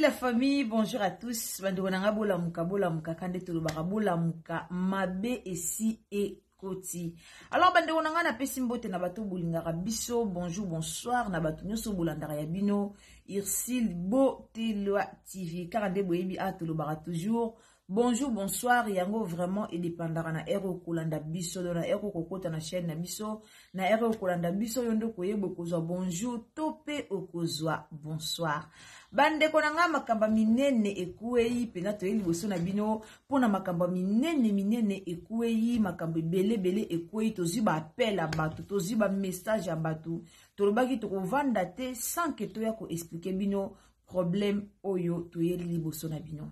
La famille, bonjour à tous. Bandeko na nga bolamuka bolamuka kande tolobaka bolamuka mabe esi ekoti. Alors bandeko na nga napesi mbote na bato bolingaka biso, bonjour bonsoir na bato nyonso bolandaka ya bino Ursule Botelwa TV. Kaka nde boyebi a tolobaka toujours Bonjour, bonsoir, yango vraiment edependaka na heure okolanda biso, donc na heure okokota na chaîne na biso, na heure okolanda biso yo nde okoyeba okozwa bonjour to pe okozwa bonsoir. Bandeko na ngai makambo minene ekueyi mpenza toye liboso na bino mpo na makambo minene minene ekueyi, makambo ebele ebele ekueyi, tozwi ba appel ya bato, tozwi ba message ya bato, tolobaki tokovanda te sans que toya ko expliquer bino problème oyo toyeli liboso na bino.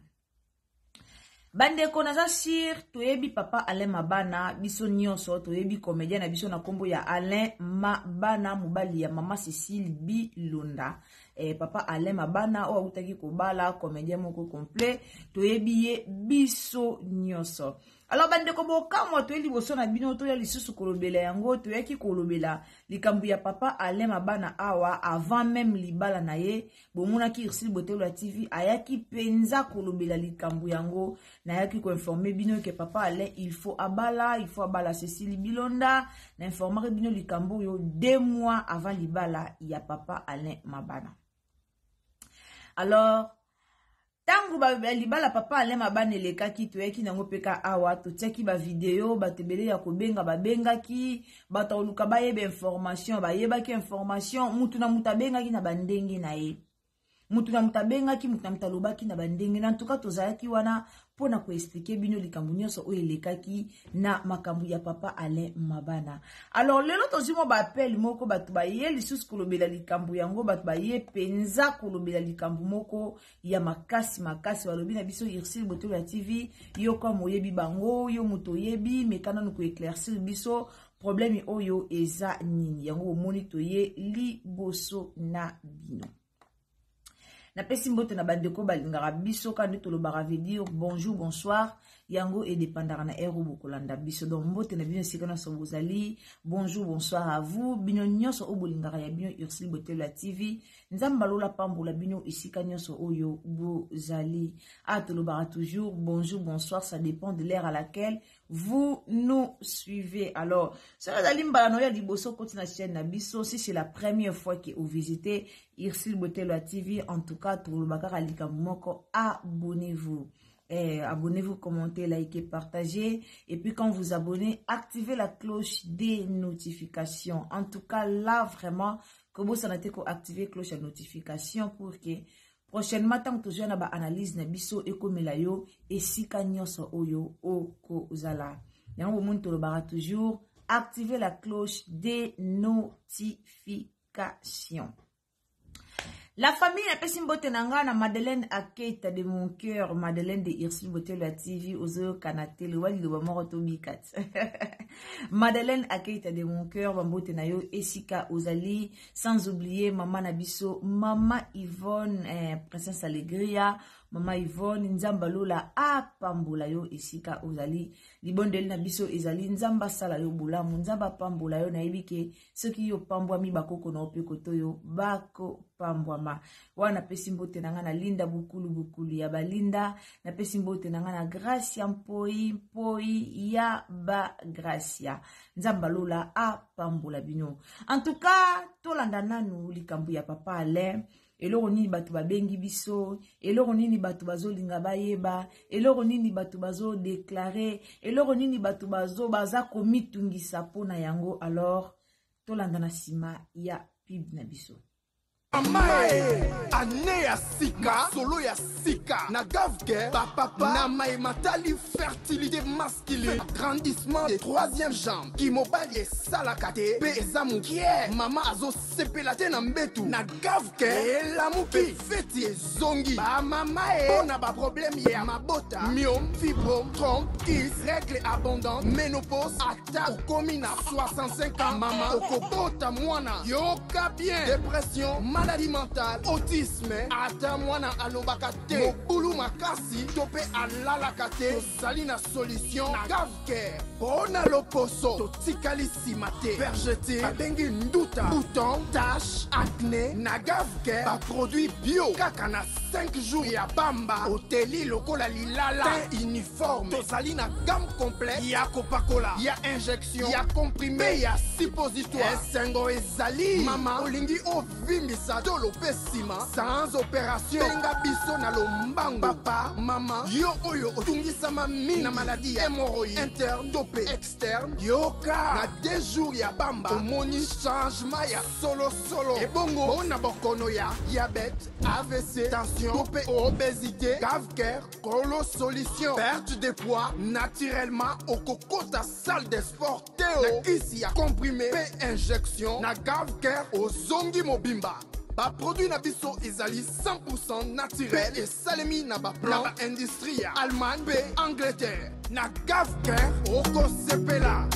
Bandeko naza sur toyebi papa Alain Mabana biso nyonso toyebi comédien na biso na nkombo ya Alain Mabana mobali ya mama Cécile Bilonda eh, papa Alain Mabana oyo awutaki kobala comédien moko complet toyebi ye biso nyonso. Alors bandeko bokamwa toye liboso na bino toya lisusu kolobela yango toyaki kolobela likambo ya papa Alain Mabana awa avant même libala na ye. Bomonaki Ursule Botelo ya TV ayaki penza kolobela likambo yango nayaki koinforme bino ke papa Alain il faut abala il faut abala Cécile Bilonda na informaki bino likambo oyo 2 mois avant libala ya papa Alain Mabana. Alors tango ba libala papa Alain Mabana elekaki toyaki nango mpe ka awa totiaki ba video bato ebele ya kobenga babengaki bato ya koluka bayeba information bayebaki information mutu na mutu abengaki na bandenge na ye mutu na mutu abengaki mutu na mutu alobaki na bandenge na ntuka tozalaki wana mpo na koexplike bino likambo nyonso oyo elekaki na makambo ya papa Alain Mabana. Alors lelo tozwi mwa baappel moko bato baye lisusu kolobela likambo yango bato baye mpenza kolobela likambo moko ya makasi makasi balobi na biso Ursule Botolo ya TV yo comme oyebi bango yo moto oyebi meka nanu koéclaircir biso problème oyo eza nini yango bomoni toye liboso na bino. Napesi mbote na bandeko balingaka biso ka nde tolobaka veut dire bonjour bonsoir yango edependaka na heure bokolanda biso donc mbote na bino esika nyonso bozali bonjour bonsoir à vous bino nyonso oyo bolingaka ya bino Ursule Botelo ya TV Nzambe alola pambola bino esika nyonso oyo bozali ah tolobaka toujours bonjour bonsoir ça dépend de l'heure à laquelle vous nous suivez. Alors soki ezali mbala na yo ya liboso okoti na chaîne na biso, si c'est la première fois que ovisite Ursule Botelo ya TV, en tout cas toloba kaka likambo moko, abonnez-vous. Eh, abonnez-vous, commentez, likez, partagez. Et puis quand vous abonnez, activez la cloche des notifications. En tout cas, là vraiment, kobosana te ko activer cloche ya notification pour que prochainement ntango tozwa na baanalyse na biso ekomela yo esika nyonso oyo okozala. Yango bomoni tolobaka toujours activer la cloche des notifications. La famille napesi mbote na nga na Madeleine Aketa de mon cœur, Madeleine de Ursule Botelo ya TV, ozoyokana te loba liloba moko tobika te. Madeleine Aketa de mon cœur, bambote na yo esika ozali, sans oublier mama na biso, mama Yvonne, eh, Princesse Alegria, mama Yvonne, Nzamba Lola apambola yo esika ozali. Libondeli na biso ezali Nzamba asala yo bolamu, Nzamba apambola yo, nayebi ke soki yo pambwami bakoko na yo mpe kotoyo bakopambwama. Wana napesi mbote na nga na Linda Bukulu Bukulu ya balinda, napesi mbote na nga na Gracia Mpoi Mpoi ya ba Gracia. Nzamba Lola apambola bino. En tout cas, tolanda nanu likambo ya papa Alain. Eloko nini bato babengi biso, eloko nini bato bazolinga bayeba, eloko nini bato bazodeklare, eloko nini bato baza komitungisa mpona yango. Alors tolanda na nsima ya pub na biso. Mamae, année ya sika, solo ya sika na Gavke, bapapa na mai matali fertilité masculine, agrandissement de troisième jambe, kimobali esalaka te pe eza mokie, mama azosepela te na mbetu na Gavke elamuki feti ezongi ba mama e pona ba problème ya mabota, myome, fibrome, trompe, kyste, règle abondante, ménopause, ata okomi na 65 ans mama okobota mwana yoka bien, dépression, maladie mentale, autisme, ata mwana alobaka te, mobulu makasi to pe alalaka te, tozali na solution na Gavke pona loposo totikali nsima te, vergeture babengi nduta, bouton, tache, acné na Gavke ba produit bio kaka na 5 jours ya pamba oteli lokola lilala teint uniforme tozali na gamme complète ya kopakola ya injection ya comprime mpe ya suppositoire esengo ezali mama olingi ovimbisa tolo mpe nsima sans opération benga biso na lombango papa mama yo oyo otungisama mingi na maladi ya hémorroïde interne to mpe externe yoka na deux jours ya pamba omoni changement ya solosolo ebongo mpo na bokono ya diabète avc tension to mpe obésité gavcare kolo solution perte de poids naturellement okokota salle de sport te o na kisi ya comprime mpe injection na gavcare ozongi mobimba baproduit na biso ezali 100 naturel mpe esalemi na baplan na baindustrie ya allemagne mpe angleterre na gavcare okosepela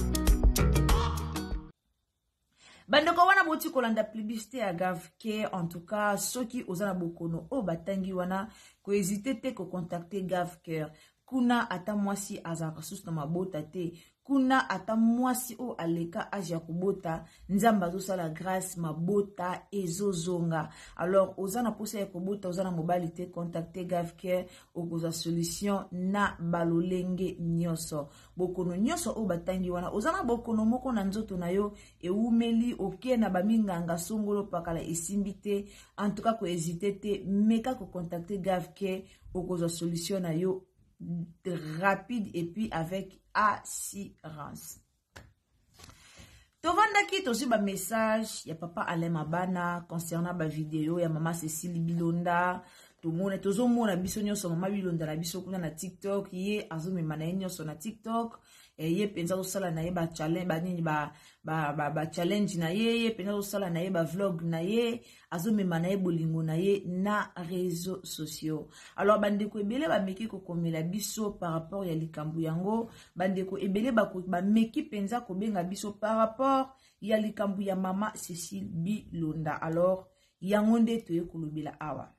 Bandeko wana boti kolanda publicité ya Gavcare. En tout cas, soki oza na bokono oyo batangi wana, kohésite te kocontacte Gavcare. Kuna ata mwasi azalaka susu na mabota te, kuna ata mwasi oyo aleka age ya kobota, Nzambe azosala grâce, mabota ezozonga. Alors oza na posa ya kobota, oza na mobali te, contacte Gavcare, okozwa solution na balolenge nyonso. Bokono nyonso oyo batangi wana, oza na bokono moko na nzoto na yo ewumeli, oke na baminganga songolo pakala esimbi te, en tout cas kohésite te, meka kocontacte Gavcare, okozwa solution na yo rapide et puis avec assurance. Tovandaki tozwi bamessage ya papa Alain Mabana concernant bavideo ya mama Cécile Bilonda. Tomona, tozomona biso nyonso mama Bilonda na biso kuna na TikTok, ye azomema na ye nyonso na TikTok. Ye mpenza azosala na ye bachallenge banini bachallenge na ye, ye mpenza azosala na ye bavlog na ye, azomema na ye bolingo na ye na réseaux sociaux. Alors bandeko ebele bameki kokomela biso par rapport ya likambo yango, bandeko ebele bameki mpenza kobenga biso par rapport ya likambo ya mama Cécile Bilonda. Alors yango nde toye kolobela awa.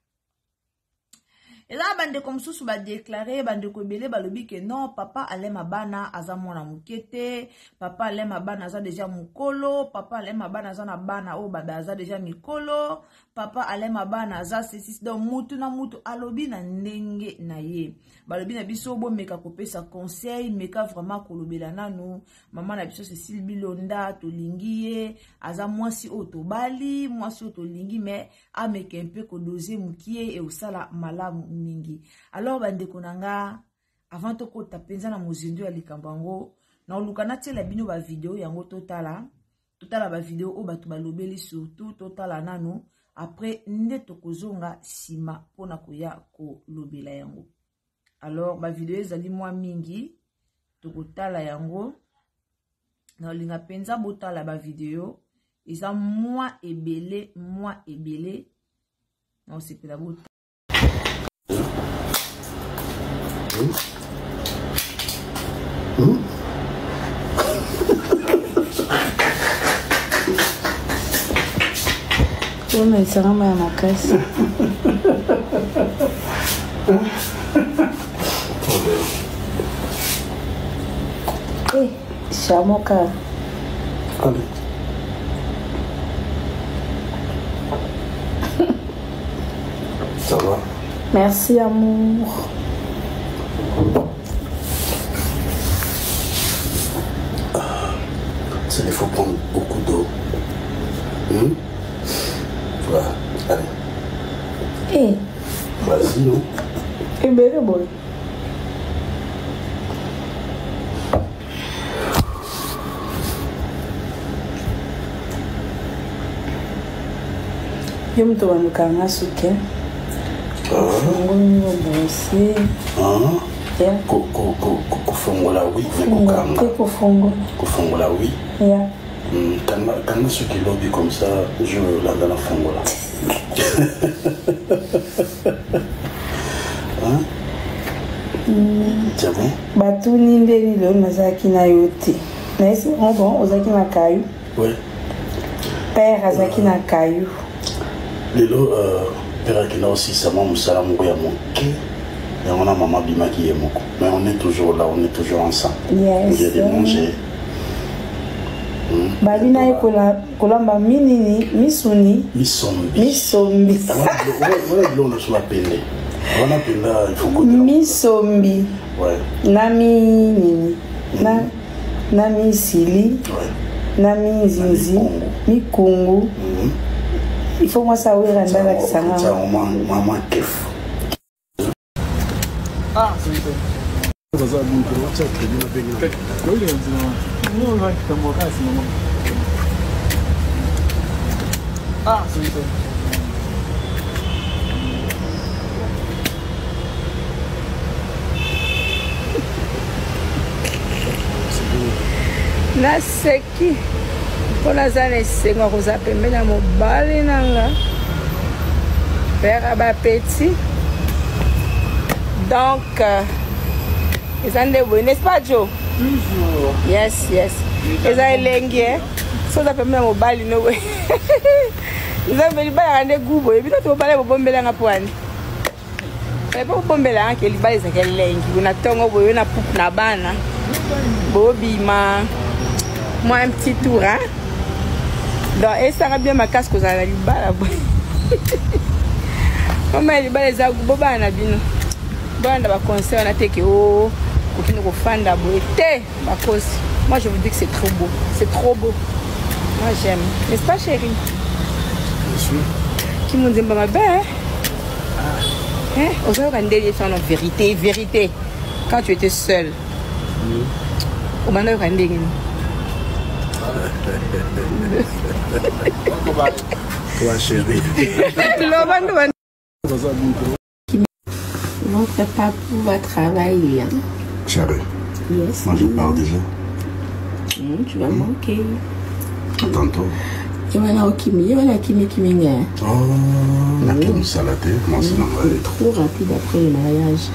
Eza na bandeko mosusu badeklare, bandeko ebele balobi ke non, papa Alain Mabana aza mwana moke te, papa Alain Mabana aza deja mokolo, papa Alain Mabana aza na bana oyo babe aza deja mikolo, papa Alain Mabana aza ceci. Donc mutu na mutu alobi na ndenge na ye. Balobi na biso bomeka kopesa conseil, meka vraiment kolobela nanu mama na biso Cécile Bilonda, tolingi ye, aza mwasi oyo tobali, mwasi oyo tolingi, mais ameka mpe kodose mokie eosala malamu mingi. Alors bandeko na nga, avant tokota mpenza na mozindo ya likambo yango, naoluka natiela bino bavideo yango, totala totala bavideo oyo bato balobeli, surtout totala nanu, après nde tokozonga nsima mpona koya kolobela yango. Alors bavideo ezali mwa mingi, tokotala yango. Naolinga mpenza botala bavideo, eza mwa ebele, mwa ebele, naosepela botala. Mpona esangama ya makasi. Eh, shamoka. Allez. Ça va? Merci amour. Ça, il faut prendre beaucoup d'eau. Voilà, allez. Eh. Vas-y, non? Ebele boye. Yo moto bandukanga suki ofungoli obrose. Kofongola oui, mais kokanga te. Kofongola. Kofongola oui. Ya. Kanga soki lobi comme ça je olanda na fongola. Hein? C'est bon? Batuni ndeni lelo nazalaki na yo te, nayesi bango bon ozalaki na kayu. Oui. Père azalaki na kayu. Lelo père akenda osisa mwa mosala moko ya moke, yango na mama abimaki ye moko, mais on est toujours là, on est toujours ensemble. Yes. On vient de manger. Babi na ye kolamba minini misuni misombi misombi wana biloko na biso bapende wana mpenza ifo misombi na minini na na misili na minzinzi mikungu mhm. il faut mwasi awera nde alakisa nga mama kefu ah, Ah, naseki mpo naza na esengo ya kozala pembeni ya mobali na nga père ya bapeti donc euh, eza nde boye n'est-ce pas jo yes yes eza elengi e so oza pembeni ya mobali no boye nzambe libalaka nde gu boye bino tobala bobombelanga mpo wani mpo kobombela yango ke libala ezalaka elengi boye na ntongo boye na pupe na bana bobima mwa un petit tour hein? donc esanga bien makasi kozala na libala boye mama ya libala eza bobala na bino bolanda baconseil wana te ke o oh, kokende kofanda boye te bakosi moi je vous dis que c'est trop beau c'est trop beau moi j'aime n'est-ce pas chérie kimonzemba mabe hein? Hein? Ozoyoka nde ye sano vérité vérité quand tu étais seul obanda yoka ndenge nini Toi chérie. Loba nde Votre papou va travailler. Hein? Chérie. Yes. Moi je pars déjà. Mmh, tu vas manquer. À tantôt. Ye wana okimi, ye wana akimi kimi nga. Oh, nake mosala te, mwasi na ngai. Trop rapide après le mariage.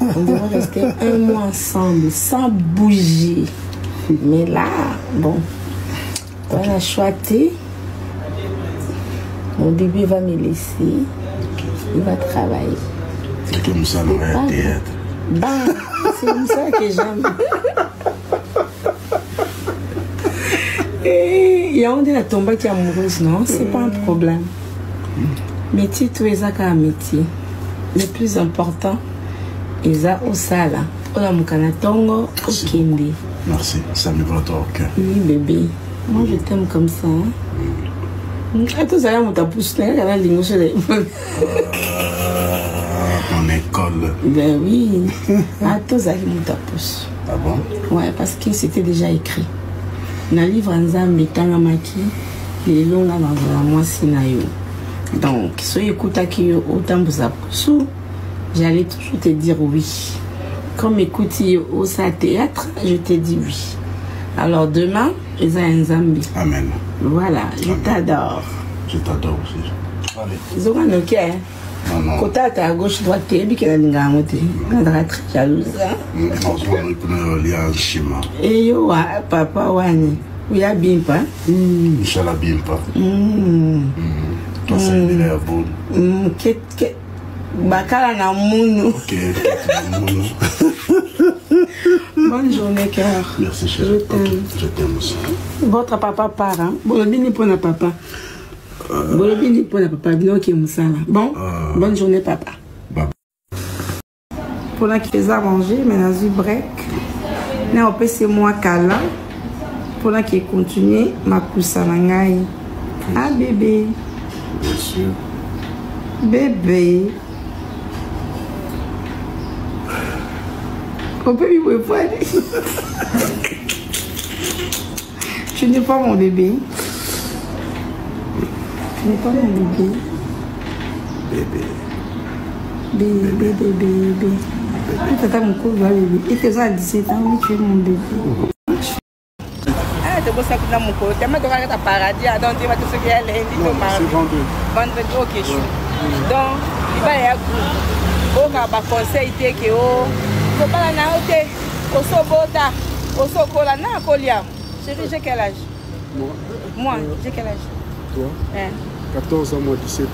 On devrait rester un mois ensemble, sans bouger. Mais là, bon, on a choisi. Mon bébé va me laisser. Il va travailler. Nake mosala na ngai ya théâtre. Bah, c'est comme ça que j'aime. yango nde natombaki amoureuse non c'est pas un problème métier to eza kaka métier le plus important eza osala olamuka na ntongo okende merci ça me va toi au cœur oui bébé moi je t'aime comme ça hein? Mm. ata ozala moto apusu na kaka nalingo so mon école ben oui ata ozalaki moto apusu ah bon ouais parce que c'était déjà écrit na livre ya nzambe etangamaki lelo nga nazala mwasi na yo donc soki ekutaki yo otambusa pusu j'allais toujours te dire oui comme ekuti yo osala théâtre je te dis oui alors demain eza ya nzambe amen voilà je t'adore je t'adore aussi allez zonga noki eh? Kotata à gauche droite te yebi ke nalinga yango te nazalaka très jalouse lia nshima eyo wa papa wani uya bimpa nshala bimpa twasaidila ya boni bakala na munu munu Bonne journée, cœur. Merci, chérie. Je t'aime. Okay, je t'aime aussi. Votre papa part. Hein? Bon, pour na papa. bolobi nini mpo na papa bino oke mosala bon euh. bonne journée papa mpona eza manger mais nazwi break na opesi mwa kala mpona ke continue makusa na ngai ah bébé bien sûr bébé opemi boye poani Tu n'es pas mon bébé. Tu n'es pas mon bébé. Bébé. Bébé, bébé, bébé. Tata mokolo va bébé. Et tes à 17 ans, oui, tu es mon bébé. Ah, tobosa kuna mokolo tama tokaka ta paradis ah, donc toyeba te soki ya lundi to mardi vendredi ok chou donc libala ya groupe okaka baconseil te ke o kobala na yo te osobota osokola na akolia chéri j'ai quel âge moi, moi euh, j'ai quel âge toi hein? 14 ans moi 17 ans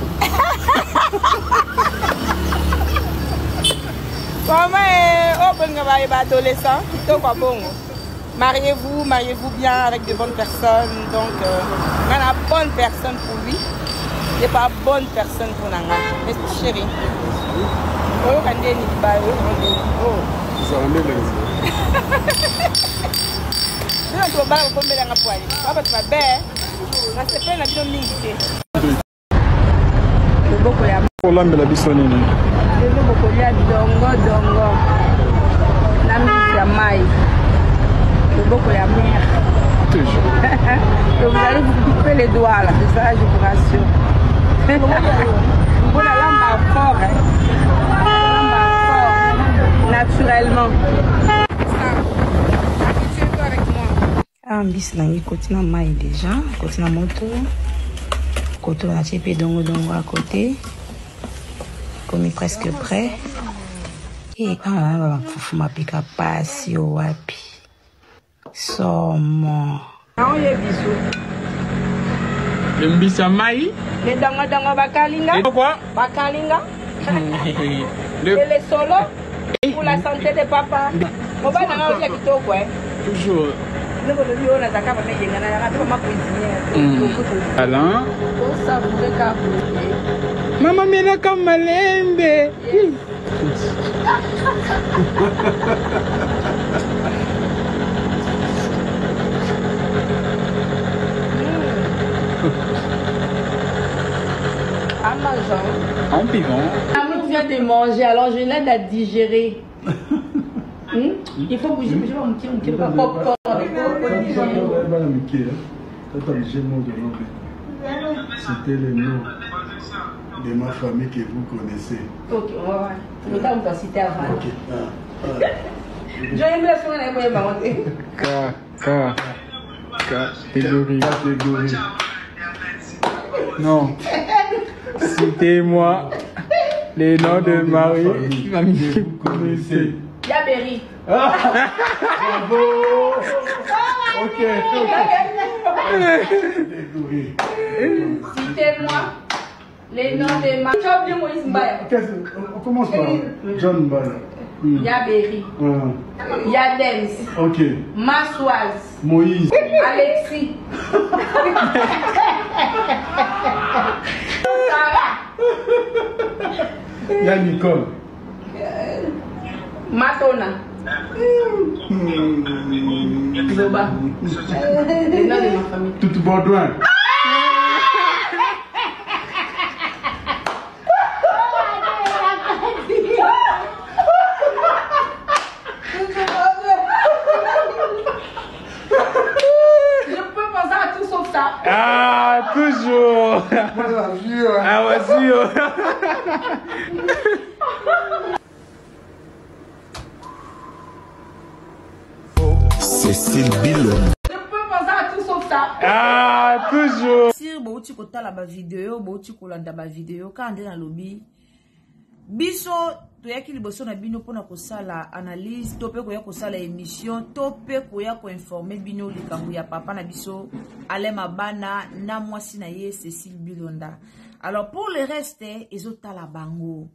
mama oyo bolinga baye baadolescent kitoko ya bongo Mariez-vous, mariez-vous bien avec de bonnes personnes. Donc, euh, on a bonne personne pour lui. Il pas bonne personne pour nanga. Mais chérie. oyoka ndeni libala oyoka ndeni ezala nde elengi bino bato babala bokombelanga poali ba bato mabe nasepeli na bino mingi te loboko ya olambela biso nini lelo bokolia dongo dongo na mbisi ya mai loboko ya mer toujours donc vous allez vous couper les doigts là c'est ça je vous rassure mpona lamba fort hein. lamba fort naturellement awa mbisi na ngai ekoti na mai deja ekoti na moto koto natie mpe dongodongo a côté ekomi presque prêt e awa na bafufu mapeka pasi o wapi somo naoye biso mbisi ya mai le dongodongo bakalinga quoi bakalinga le... Et les solos pour la santé de papa. Mobali na nga olia kitoko eh. Toujours. Ndenge olobi oyo nazalaka mama eyenga nazalaka mpe mama cuisinière. Alain. Osavoure kaka boye. Mama melaka malembe. Amazon. En pivant. Amour vient de manger, alors je l'aide à digérer. Hmm? Il faut bouger, bouger, mon petit, mon petit, popcorn. C'était le nom de ma famille que vous connaissez. Ok, on va voir. On va citer avant. Ok. Ah, ah. K, K, catégorie. Catégorie. Non. Citez-moi les noms de mari famille que vous connaissez. Yaberi. Ah, bravo. Ok. Catégorie. Citez-moi les noms de mari. Tu as oublié Moïse Mbaya. On commence par John Mbaya. Yaberi. Yadems. Ok. Massoise. Moïse. Alexis. Sarah. Ya Nicole. Matona. Zoba. Les noms de ma famille. Tout Baudouin. Je peux penser à tout sauf ça. Ah, toujours. Ah, ouais, sûr. Cécile Bilon. Je peux penser à tout sauf ça. Ah, toujours. Sir bouti kotala ba vidéo, bouti kolanda ba vidéo, kaka nde nalobi biso toyaki liboso na bino mpona kosala analyse to mpe koya kosala émission to mpe koya koinforme bino likambo ya papa na biso Alain Mabana na mwasi na ye Cécile Bilonda. Alors pour le reste ezotala bango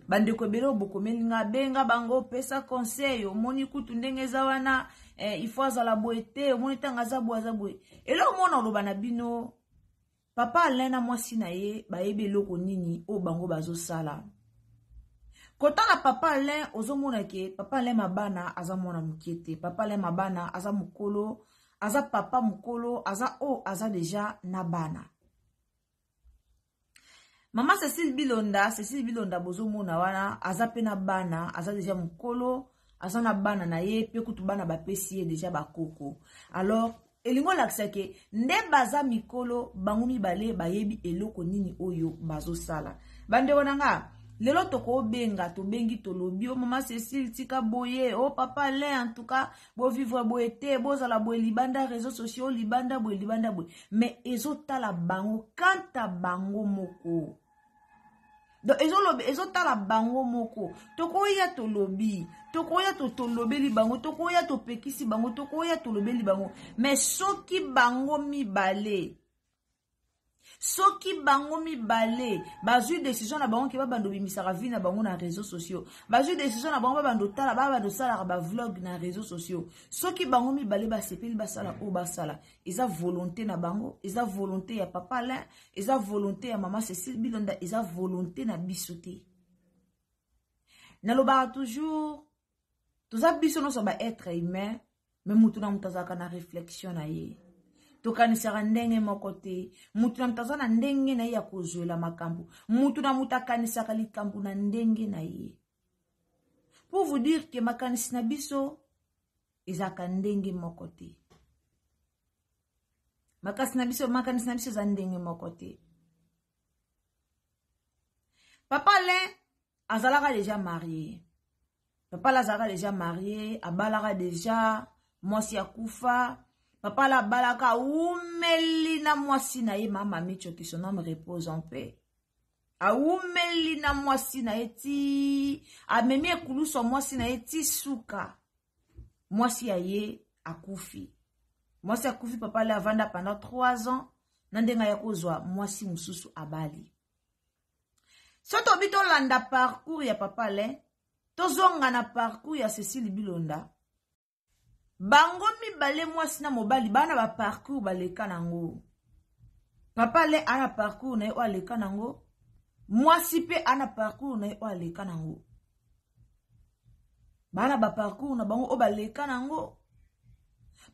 bandeko ebele oyo bokomeli nga benga bango pesa conseil omoni kutu ndenge eza wana eh, il faut azala boye te omoni ntango aza boye aza boye eloko mona oloba na bino papa Alain na mwasi na ye bayebi eloko nini oyo bango bazosala kotala papa Alain ozomona ke papa Alain Mabana aza mwana moke te papa Alain Mabana aza mokolo aza papa mokolo aza oyo aza deja na bana mama Cécile Bilonda Cécile Bilonda bozomona wana aza pe na bana aza deja mokolo aza na bana na ye pe kutu bana bapesi ye deja bakoko alors elingi olakisa ke nde baza mikolo bango mibale bayebi eloko nini oyo bazosala bandeko na nga lelo tokobenga tobengi tolobi o mama Cécile tika boye o papa Alain en tout cas bovivre boye te bozala boye libanda réseaux sociaux libanda boye libanda boye mais ezotala bango kanta bango moko donc ezolobi ezotala bango moko tokoya tolobi tokoya tolobeli bango tokoya topekisi bango tokoya tolobeli bango mais soki bango mibale Soki bango mibale bazwi decision na bango ke babanda obimisaka vie na bango na réseaux sociaux, bazwi decision na bango babanda otala, babanda osalaka bavlog na réseaux sociaux, soki bango mibale basepeli basala oyo basala, eza volonté na bango, eza volonté ya papa Alain, eza volonté ya mama Cécile Bilonda, eza volonté na biso te. Nalobaka toujours, toza biso nyonso ba être humain, me mutu na mutu azalaka na réflexion na ye. Tokanisaka ndenge moko te. Mutu na mutu aza na ndenge na ye ya kozwela makambo. Mutu na mutu akanisaka likambo na ndenge na ye. Pour vous dire que makanisi na biso ezalaka ndenge moko te. Makasi na biso, makanisi na biso eza ndenge moko te. Papa Alain azalaka déjà marié. Papa Alain azalaka déjà marié, abalaka déjà, mwasi akufa. Papa Alain abalaka awumeli na mwasi na ye, mama Micho, qui son homme repose en paix. Awumeli na mwasi na ye ti amemi ekulusu ya mwasi na ye ti suka. Mwasi ya ye akufi. Mwasi akufi, papa Alain avanda pendant 3 ans na ndenge ya kozwa mwasi mosusu abali. So tobi tolanda parcours ya papa Alain, tozonga na parcours ya Cécile Bilonda. Bango mibale mwasi na mobali bana ba parcours baleka nango. Papa Alain ana parcours na ye oyo aleka nango, mwasi pe ana parcours na ye oyo aleka nango. Bana ba parcours na bango oyo baleka nango.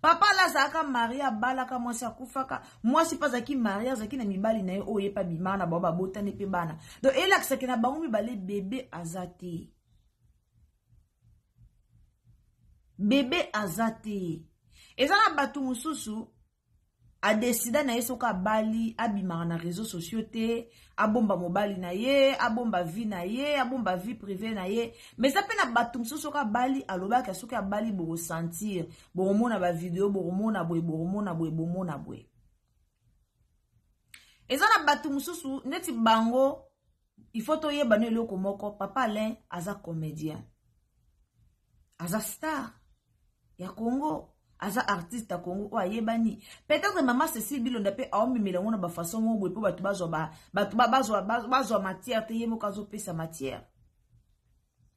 Papa Alain azalaka marié, abalaka mwasi akufaka, mwasi pe azalaki marié, azalaki na mibali na ye oyo ye pe abimaka na bango, babotani pe bana. Donc elakisaki na bango mibale bébé aza te. Bébé aza te. Eza na bato mosusu adesida na ye soki abali abimaka na réseaux sociaux te, abomba mobali na ye, abomba vie na ye, abomba vie privée na ye. Mais eza pe na bato mosusu soki abali alobaka soki abali bokosentir, bokomona ba video, bokomona boye, bokomona boye, bomona boye. Eza na bato mosusu neti bango, il faut toyeba no eloko moko, papa Alain aza comédien, aza star ya Congo, aza artiste ya Congo oyo ayebani. Peut-être mama Cécile Bilonda pe aomemela ngo na ba façon moko boye po bato bazwa ba, bato ba, bazwa, bazwa matière te, ye moko azopesa matière.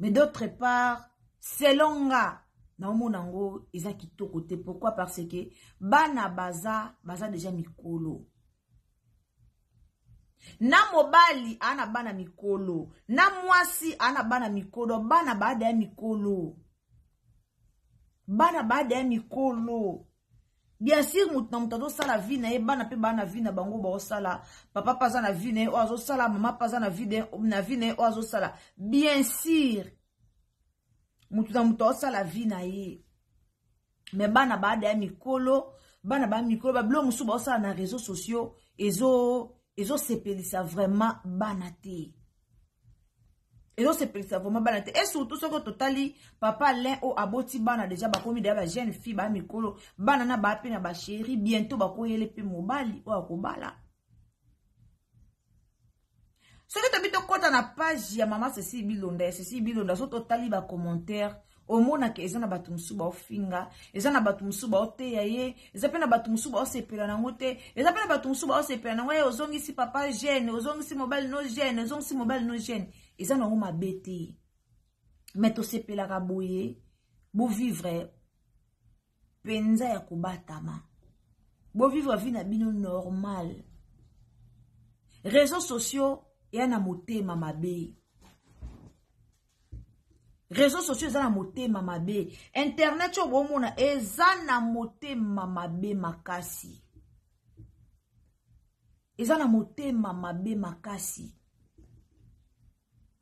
Mais d'autre part, selon nga, naomona ngo eza kitoko te. Pourquoi? Parce que bana baza déjà mikolo. Na mobali ana bana mikolo, na mwasi ana bana mikolo, bana baada ya mikolo. Bana baada ya mikolo. Bien sûr, mutu na mutu azosala vie na ye, bana pe bana vie na bango baosala, papa pe aza na vie na ye oyo azosala, mama pe aza na vie de, na vie na ye oyo azosala. Bien sûr, mutu na mutu azosala vie na ye. Mais bana baada ya mikolo, bana ba mikolo, ba biloko mosusu baosala na réseaux sociaux, ezosepelisa vraiment bana te. Ezosepelisa vraiment bana te. Et surtout soki totali papa Alain oyo aboti bana déjà, bakomi déjà ba jeune fille ba mikolo, bana na ba pe na ba chéri, bientôt bakoyele pe mobali oyo akobala. Soki tobi tokota na page ya mama Cécile Bilonda, ya Cécile Bilonda, soki totali ba commentaire, omonaka eza na bato mosusu baofinga, eza na bato mosusu baoteya ye, eza pe na bato mosusu baosepela nango te, eza pe na bato mosusu baosepela nango, ye ozongisi papa jeune, ozongisi mobali no jeune, ozongisi mobali no jeune, eza nango mabe te. Mais tosepelaka boye, bovivre penza ya kobatama, bovivre vie na bino normal. Réseaux sociaux eya na motema mabe. Réseaux sociaux eza na motema mabe. Internet oyo bomona eza na motema mabe makasi. Eza na motema mabe makasi.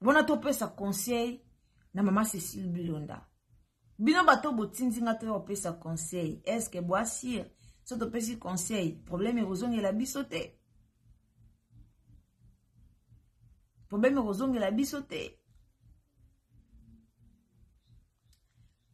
Wana topesa conseil na mama Cécile Bilonda. Bino bato botindi nga toya kopesa conseil. Est-ce que boasir so topesi conseil, problème ekozongela biso te? Problème ekozongela biso te.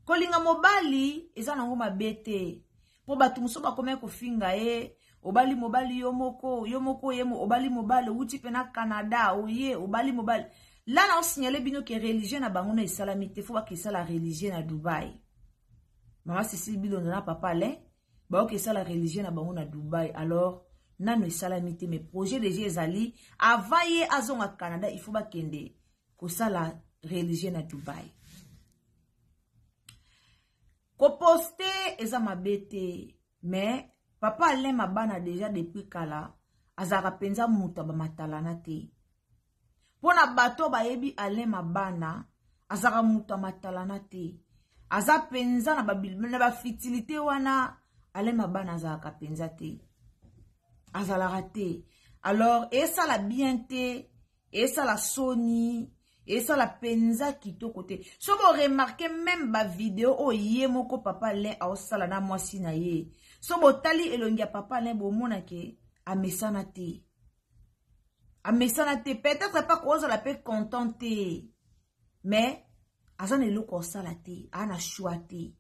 Kolinga mobali eza nango mabe te. Po bato mosusu bakomaki kofinga ye, obali mobali yo moko, yo moko ye mo, obali mobali, outi pe na Canada, oye, obali mobali. Là, na osignale bino ke religieux na bango na esalami te, faut bakesala religieux na Dubaï. Mama Cécile Bilonda na papa Alain, baokesala religieux na bango na Dubaï. Alors, Nano esalami te, mais projet déjà ezali. Avant ye azonga Canada, il faut bakende kosala religieux na Dubai. Koposte eza mabe te, mais papa Alain Mabana déjà depuis kala azalaka mpenza moto ya bamatalana te. Mpo na bato bayebi Alain Mabana, azalaka moto ya matalana te. Aza mpenza na bafitilité wana, Alain Mabana azalaka mpenza te. Azalaka te. Alors, esala bien te, esala soni, esala mpenza kitoko te. Soki oremarke meme bavideo oyo ye moko papa Alain aosala na mwasi na ye, so botali elongi ya papa Alain, bomonake amesana te. Amesana te, peut-être pas kozala pe content te, mais aza na eloko osala te, aza na choix te.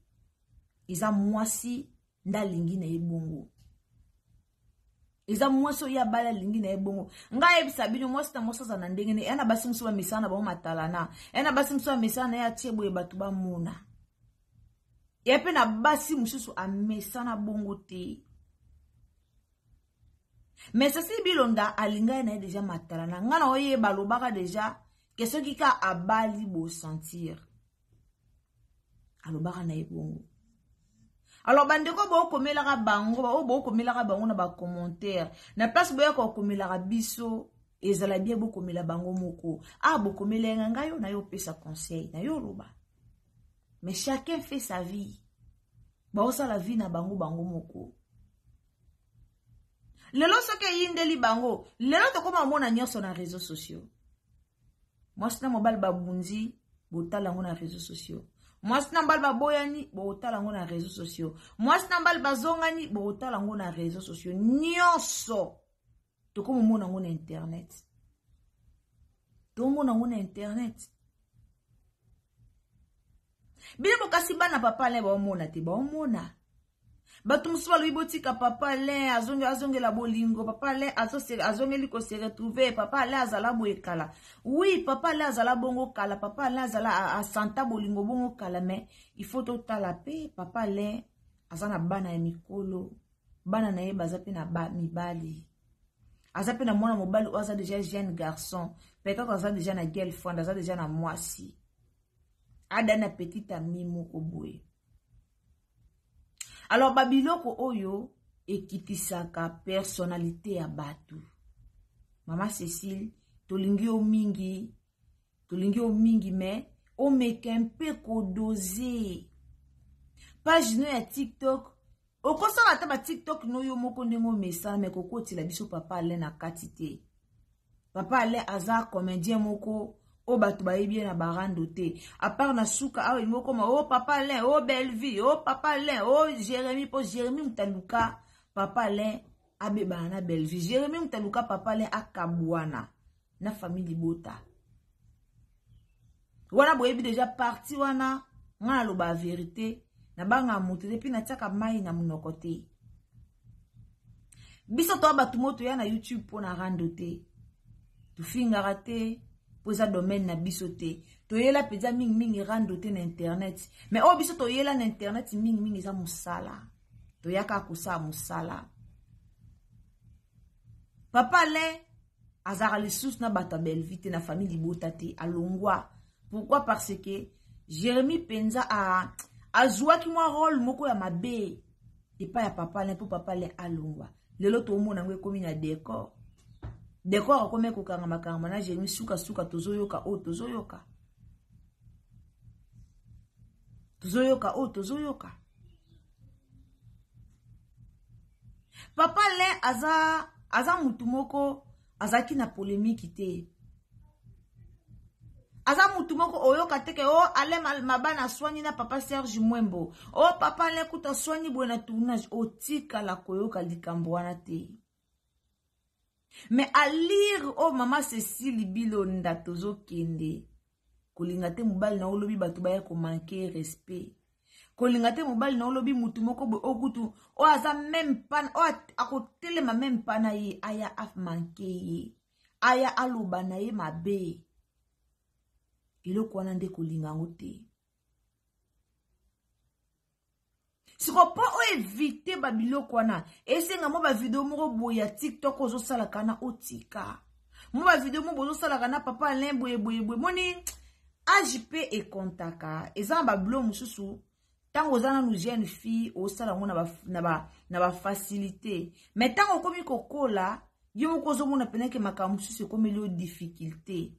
Eza mwasi nde alingi na ye bongo. Eza mwasi oyo abali alingi na ye bongo. Ngai ayebisa bino, mwasi na mwasi aza na ndenge ne. Eya na basi mosusu bamesana na bango matalana, eya na basi mosusu bamesana na ye atie boye bato bamona. Eya mpe na basi mosusu amesana bongo te. Mais Cécile Bilonda alinga ye na ye déjà matalana. Ngai na oyeba alobaka déjà ke soki ka abali bo sentir. Alobaka na ye bongo. Alors bandeko bokomelaka bango, oyo bokomelaka bango na ba commentaire, na place boya kokomelaka biso, ezala bien bokomela bango moko. Ah, bokomela nga ngai yo na yo pesa conseil, na yo loba. Mais chacun fait sa vie. Baosala vie na bango bango moko. Lelo soki eyindeli bango, lelo tokoma komona nyonso na réseaux sociaux. Mwasi na mobali babunzi, botala yango na réseaux sociaux. Mwasi na mobali baboyani, botala yango na réseaux sociaux. Mwasi na mobali bazongani, botala yango na réseaux sociaux. Nyonso tokoma komona yango na internet. Tomona yango na internet. Bino bokasi bana papa Alain baomona te, baomona. Bato mosusu balobi botika papa Alain azongela bolingo, papa Alain azongeli ko se retrouver, papa Alain azala boye kala. Oui, papa Alain azala bongo kala, papa Alain azala asanta bolingo bongo kala, mais il faut totala pe papa Alain aza na bana ya mikolo, bana na ye baza pe na ba mibali. Aza pe na mwana mobali oyo aza déjà jeune garçon, peut-être aza déjà na girlfriend, aza déjà na mwasi. Ada na petite amie moko boye. Alors babiloko oyo ekitisaka personnalité ya bato. Mama Cécile, tolingi yo mingi, tolingi yo mingi, mais omeka mpe kodoze page no ya TikTok. Okosala ata ba TikTok no yo moko ndenge omesana, mais kokotela biso papa Alain na kati te. Papa Alain aza comédien moko oyo bato bayebi ye na barando te. À part na suka awa elingi okoma oh papa Alain, oh Bellevue, oh papa Alain, oh Jérémie, po Jérémie moto aluka papa Alain abebana na Bellevue. Jérémie moto aluka papa Alain akabwana na famille libota. Wana boyebi déjà parti wana, nga naloba vérité, nabanga moto te, puis natiaka mai na monoko te. Biso toa bato moto ya na YouTube mpo na rando te. Tofingaka te, mpo eza domaine na biso te. Toyela mpenza mingimingi rando te na internet. Mais oyo biso toyela na internet mingimingi eza mosala. Toyaka kosala mosala. Papa Alain azalaka lisusu na bato ya Bellevue te, na famille libota te, alongwa. Pourquoi? Parce que Jérémie mpenza azwaki mwa rôle moko ya mabe epai ya papa Alain, mpo papa Alain alongwa. Lelo tomona yango ekomi na décor. Décor akomi kokanga makambo na Jérémie, suka suka tozoyoka oyo tozoyoka. Tozoyoka oyo tozoyoka. Papa Alain aza mutu moko azalaki na polémique te. Aza mutu moko oyoka te ke oh Alain Mabana aswani na papa Serge Mwembo. Oh papa Alain kuta aswani boye na tournage, otikala koyoka likambo wana te. Mais à lire oh mama Cécile Bilonda tozokende. Kolinga te mobali na olobi bato baya ko manquer respect. Kolinga te mobali na olobi mutu moko boye okutu oyo aza même pas oyo akotelema même pas na ye aya a manquer ye. Aya aloba na ye mabe. Eloko wana nde kolinga yango te. Siko po oyo Oevite babiloko wana. Esenga mwa bavideo moko boye ya TikTok ozosalaka na otika. Mwa bavideo moko bozosalaka na papa Alain boye boye boye. Moni age mpe ekontaka. Eza na babilo mosusu ntango oza nanu jeune fille osala yango na bafacilité. Mais ntango okomi kokola, yo moko ozomona pena ke makambo mosusu ekomeli yo difficulté.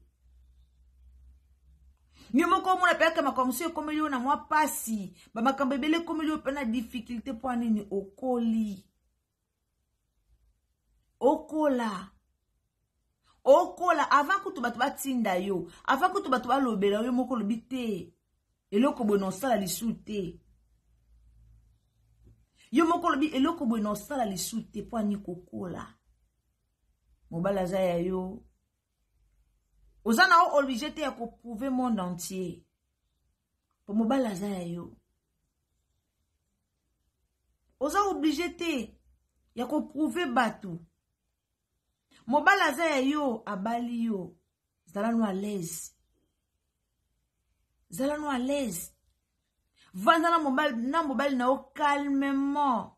Yo moko omona mpe ake makambo mosusu ekomeli yo na mwa mpasi, bamakambo ebele ekomeli yo mpe na difficulté. Mpo nini? Okoli, okola, okola avant kutu bato batinda yo, avant kutu bato balobela yo, moko olobi te eloko boye na osala lisu te. Yo moko olobi eloko boye na osala lisu te. Mpo ani? Kokola. Mobali aza ya yo, oza na yo obligé te ya koprouver monde entier, po mobali aza ya yo. Oza obligé te ya koprouver bato. Mobali aza ya yo, abali yo, zala no à l'aise, zala no à l'aise. Vanda na mobali, na mobali na yo calmement,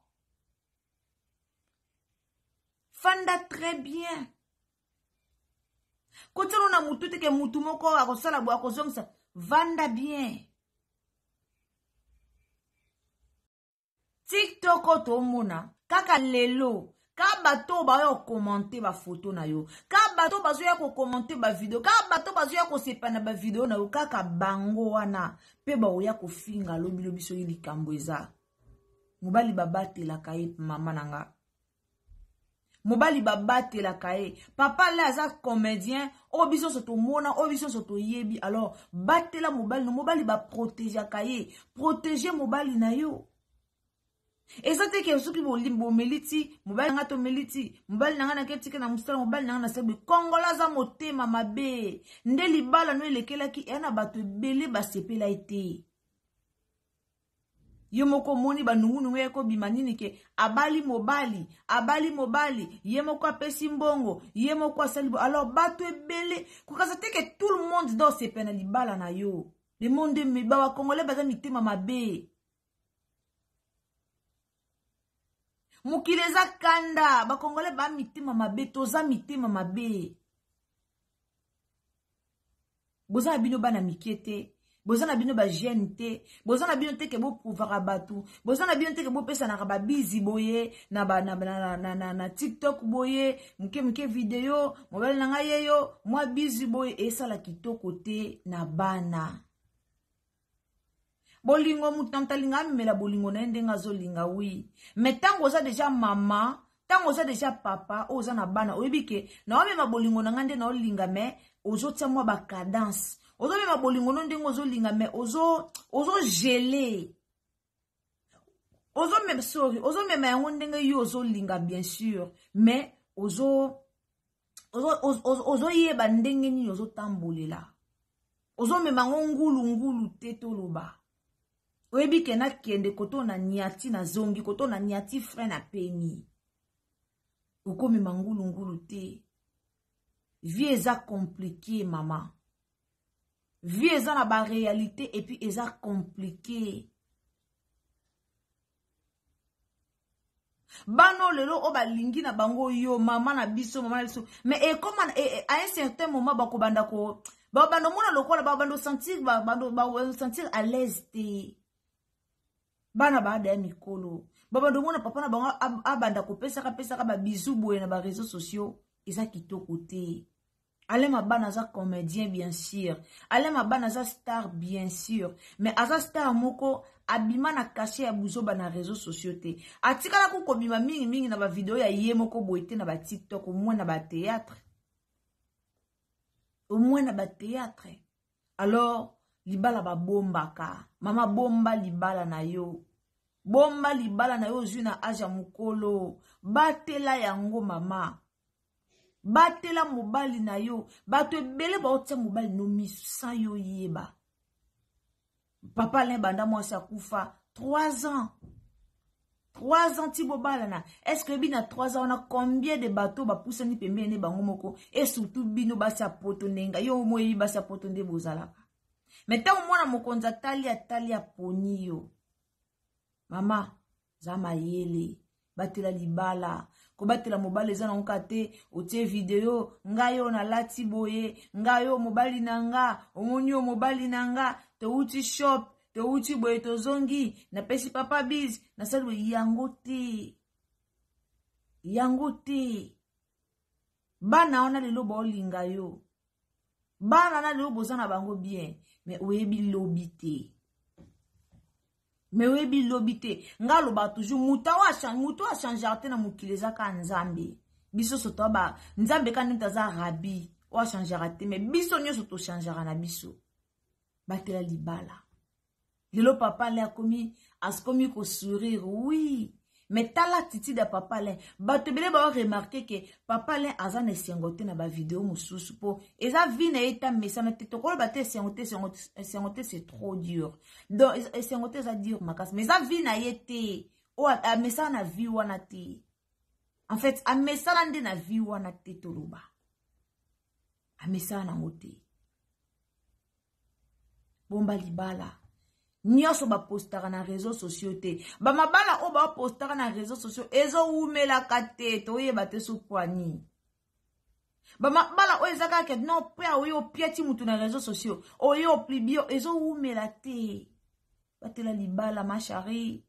fanda très bien. Kotiano na mutu te ke mutu moko akosala boye, akozongisa. Vanda bien. TikTok oyo tomona kaka lelo, ka bato baoya kocommenter bafoto na yo, ka bato bazoya kocommenter bavideo, ka bato bazoya kosepa na bavideo na yo, kaka bango wana mpe baoya kofinga lobilobi soki likambo eza. Mobali babatelaka ye, mama na nga. Mobali babatelaka ye. Papa le aza comédien oyo biso nyonso tomona, oyo biso nyonso toyebi. Alors batela mobali no. Mobali baprotegeaka ye. Protege mobali na yo. Eza te ke soki bomeli ti mobali na nga, tomeli ti mobali na nga, nake tika na mosala, mobali na nga na sabi. Kongola aza motema mabe nde libala no elekelaki eya na bato ebele basepela ye te. Yo moko omoni banungunungu ya kobima nini ke abali mobali, abali mobali, ye moko apesi mbongo, ye moko asali. Alors bato ebele kokasa te ke tout le monde doit osepela na libala na yo. Le monde, bakongolais baza mitema mabe. Mokili eza kanda. Bakongolais ba mitema mabe, toza mitema mabe. Boza na bino bana mike te, boza na bino bajeune te, boza na bino te ke boprouvaka bato, boza na bino te ke bopesanaka babizi boye na, ba, na, na, na, na, na TikTok boye moke moke video, mobali na ngai yeyo, mwa bizi boye esala kitoko te na bana. Bolingo, moto na moto alinga amemela bolingo na ye ndenge azolinga. Oui, mais ntango oza deja mama, ntango oza deja papa oyo oza na bana, oyebi ke naomema bolingo na ngai nde naolinga, mais ozotia mwa bacadence. Ozomema bolingo no ndenge ozolinga, mais ozogele, ozomema, sorry, ozomema yango ndenge yo ozolinga, bien sûr, mais ozo ozoyeba ndenge nini ozotambolela. Ozomema yango ngulu ngulu te. Toloba oyebi ke nakende koto na niati, nazongi koto na niati, frein na peni. Okomema ngulu ngulu te. Vie eza compliqué, mama. Vie eza na baréalité et puis eza compliqué. Bana lelo oyo balingi na bango yo mama na biso, mama na biso, mais ekoma à un certain moment bakobanda ko babanda omona lokola babanda osentir, basentir à l'aise te. Bana baada ya mikolo babanda omona papa na bango abanda kopesaka pesaka babizu boye na baréseaux sociaux, eza kitoko te. Alain Mabana aza comédien, bien sûr. Alain Mabana aza star, bien sûr. Mais aza star moko abima na cachet ya buzoba na réseaux sociaux te. Atikala ku kobima mingi mingi na ba vidéo ya ye moko boye te na ba TikTok, au moins na ba théâtre. Au moins na ba théâtre. Alors libala babombaka. Mama, bomba libala na yo. Bomba libala na yo ozwi na age ya mokolo. Batela yango, mama. Batela mobali na yo. Bato ebele baotia mobali no miso sans yo yeba. Papa Alain, banda mwasi akufa 3 ans, 3 ans ti bobalana, est ce que oyebi na 3 ans wana combien de bato bapusani pembeni ne bango moko? Et surtout bino basi ya poto, ndenga yo moyebi basi ya poto nde bozalaka. Mais ntango mwana mokonzi atali, atali, aponi yo, mama. Za mayele. Batela libala. Kobatela mobali eza nango kaka te otie video ngai oyo nalati boye, ngai oyo mobali na nga, omoni oyo mobali na nga, towuti shop, towuti boye tozongi, napesi papa bise, nasali boye. Yango te. Yango te. Bana wana lelo baolinga yo. Bana na lelo boza na bango bien, mais oyebi lobi te. Mais oyebi lobi te. Nga aloba toujours mutu awa mutu a changer te na mokili eza ka Nzambe. Biso so to ba Nzambe ka nde aza rabbi, o a changer te, mais biso nyoso to changer na biso. Batela libala. Lelo papa Alain akomi akomi ko sourire, oui. Mais tala attitude ya papa Alain. Bato ebele ba remarquer que papa Alain aza na esengo te na ba vidéo mosusu po eza vie na ye ta mesana te tokoloba te esengo te esengo esengo te c'est trop dur. Donc esengo te eza dur makasi mais eza vie na ye te. O amesana na vie wana te. En fait amesana nde na vie wana te toloba. Amesana nango te. Bomba libala. Nyonso bapostaka na réseaux sociaux te. Ba mabala oyo bapostaka na réseaux sociaux ezowumelaka te, toyeba te so poani. Ba mabala oyo eza kaka non pe oyo opiati mutu na réseaux sociaux, oyo oplibio ezowumela te. Batela libala ma chérie.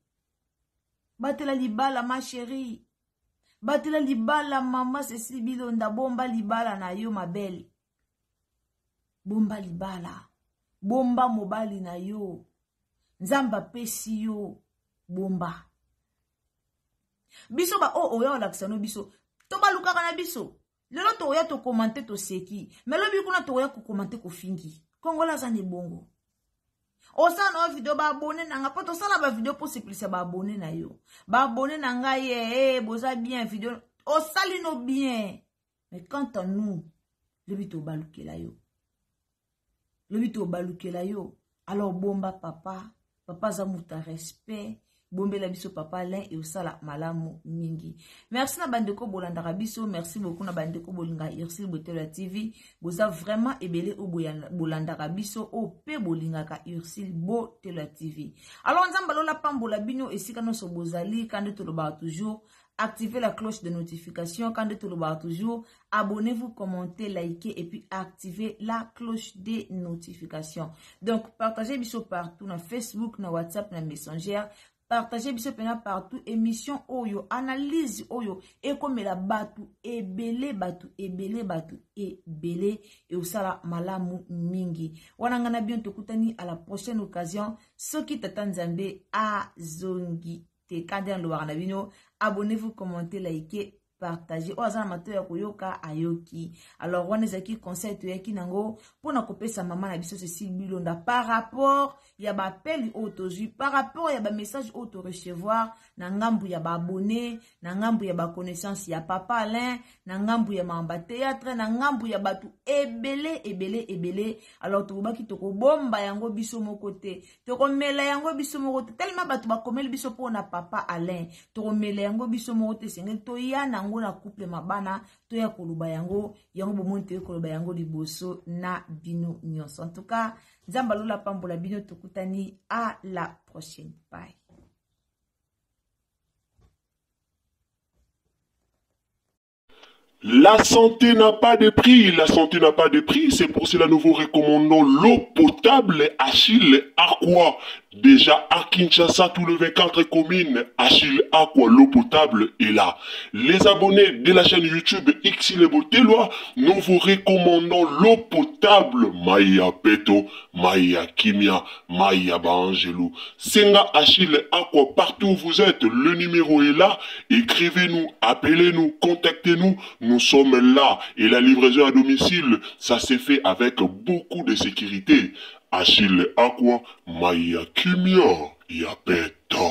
Batela libala ma chérie. Batela libala mama Cécile Bilonda, bomba libala na yo ma belle. Bomba libala. Bomba mobali na yo. Nzambe apesi yo bomba. Biso ba oyo oya olakisa no biso, to balukaka na biso. Lelo tokoya to commenter to seki, mais lobi kuna tokoya ko commenter ko fingi. Kongola aza na ebongo. Osala na video ba abonné na nga, po tosala ba video po sepelisa ba abonné na yo. Ba abonné na nga ye, eh, boza bien video. Osali no bien. Mais quant à nous, lobi to balukela yo. Lobi to balukela yo. Alors bomba papa, papa za muta respect. Bombela biso papa Alain et osala malamu mingi. Merci na bandeko bolandaka biso, merci beaucoup na bandeko bolinga Ursule Botelo TV. Boza vraiment ebele o bolandaka biso o pe bolingaka Ursule Botelo TV. Alors Nzambe lola pambola bino esika nyonso bozali kande tolobaka toujours activez la cloche de notification quand tolobaka toujours abonnez-vous, commentez, likez et puis activez la cloche de notification. Donc partagez biso partout na Facebook, na WhatsApp, na Messenger. Partagez biso pena partout émission oyo, analyse oyo ekomela batu ebele, batu ebele, batu ebele et osala malamu mingi. Wana ngana bien tokutani à la prochaine occasion. Soki tata Nzambe azongi te kande na lobaka na bino, abonnez-vous, commentez, likez, partagez. Oyo aza na matoyi ya koyoka ayoki. Alors wana ezalaki conseil toyaki nango mpona kopesa mama na biso Cécile Bilonda par rapport ya ba appel oyo tozwi, par rapport ya ba message oyo to recevoir na ngambu ya ba abonné, na ngambu ya ba connaissance ya papa Alain, na ngambu ya mamba théâtre, na ngambu ya batu ebele ebele ebele. Alors tokobaki tokobomba yango biso moko te, tokomela yango biso moko te, tellement bato bakomeli biso mpona papa Alain, tokomela yango biso moko te. Esengeli toya nango na couple mabana, toya koloba yango, yango bomoni toye koloba yango liboso na bino nyonso. En tout cas Nzambe alola pambola bino, tokutani à la prochaine. Bye. La santé n'a pas de prix, la santé n'a pas de prix, c'est pour cela nous vous recommandons l'eau potable Achille Aqua. Déjà à Kinshasa, tous les 24 communes, Achille Aqua, l'eau potable est là. Les abonnés de la chaîne YouTube Ursule Botelwa, nous vous recommandons l'eau potable Maya Peto, Maya Kimia, Maya Baangelou. Senga Achille Aqua, partout où vous êtes, le numéro est là. Écrivez-nous, appelez-nous, contactez-nous, nous sommes là. Et la livraison à domicile, ça s'est fait avec beaucoup de sécurité. Achille Aqua, Maya Kimia, Yapeto.